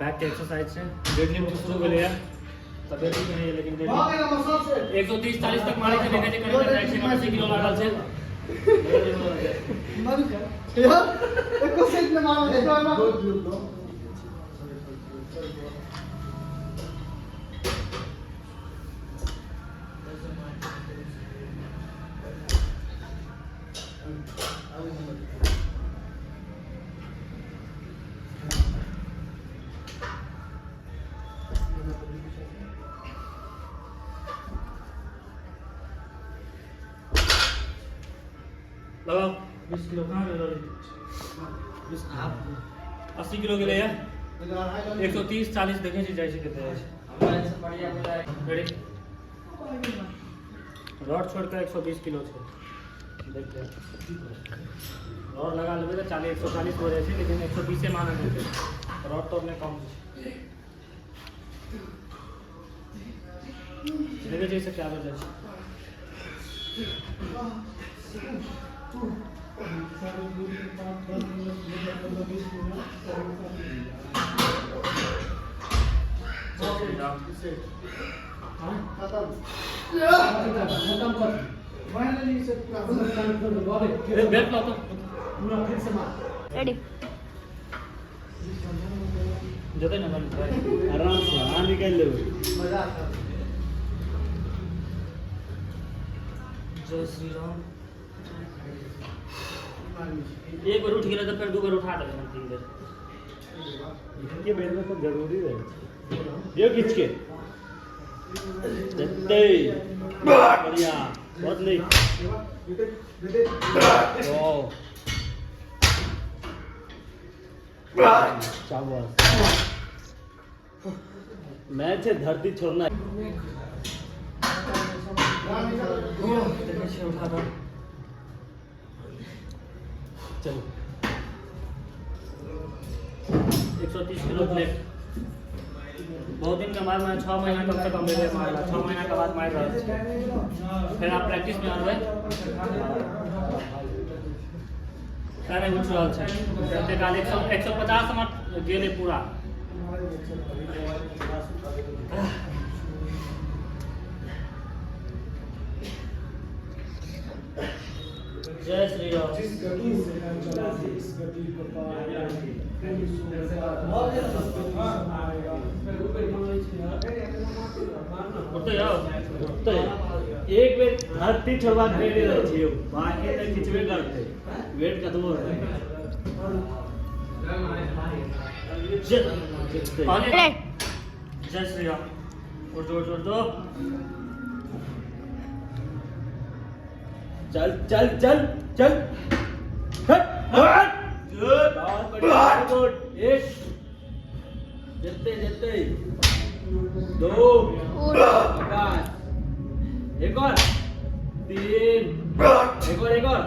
Bank के exercise छै। Deadlift शुरू भेलैए तबियत ठीक नहीं है, लेकिन डेडलिफ्ट 130-40 तक मारै छै। देखै छै करेक्ट जाइ छै। 80 किलो लागल छै। एको सेट ने मारो। लगाओ। 20 किलो कहाँ गेल? 20, 80 किलो गेलैए। 130-40 देखै छी जाइ छै, कते जाइ छै। रेडी। रॉड छोड़ि कऽ 120 किलो छै। देख ले, रॉड लगा लेबै तऽ 40, 140 हो जाइ छै, लेकिन 120 मानल जेतै। रॉड तोड़ नहि कम छै। देखै छियै से कए बेर जाइ छै। खत्म। खत्म कर। बेल्ट लाओ तो। पूरा फिर से मार। रेडी। जेतै ने बंद। आराम से अहाँ निकालि लेबै। मजा आता। जय श्री राम। एक बेर उठि गेलै तऽ फेर दू बेर उठा देबै हम, तीन बेर। के बेर में तऽ जरूरी रहै छै। यौ, खींच के जत्ते। बढ़िया, बहुत नीक। वाह, शाबाश। मैच है, धरती छोड़ना। देखै छियै उठा कऽ। चलो। 130 किलो प्लेट। बहुत दिन के बाद, मैं 6 महीना कम से कम भेलै मारला। 6 महीना के बाद मारि रहल छी। फेर आब प्रैक्टिस में आनबै। तें नहि उठि रहल छै। जते काल 100, 150 हमर गेलै पूरा। जय श्री राम। जिस गति से है चला, इस गति को पाएगा, आएगा। उठते जाओ। उठतै। एक बेर धरती छोड़बाक रेडी रहै छै यौ, बाकी तऽ खिचबे करतै, वेट कतबो रहै। जय जिततै। कहलियै, जय श्री राम। उठ जो, उठ जो। चल चल चल चल, हट हट। गुड, बहुत बढ़िया, गुड। एक, जितते जितते, दो, पाँच, एक और, तीन, एक और, एक और।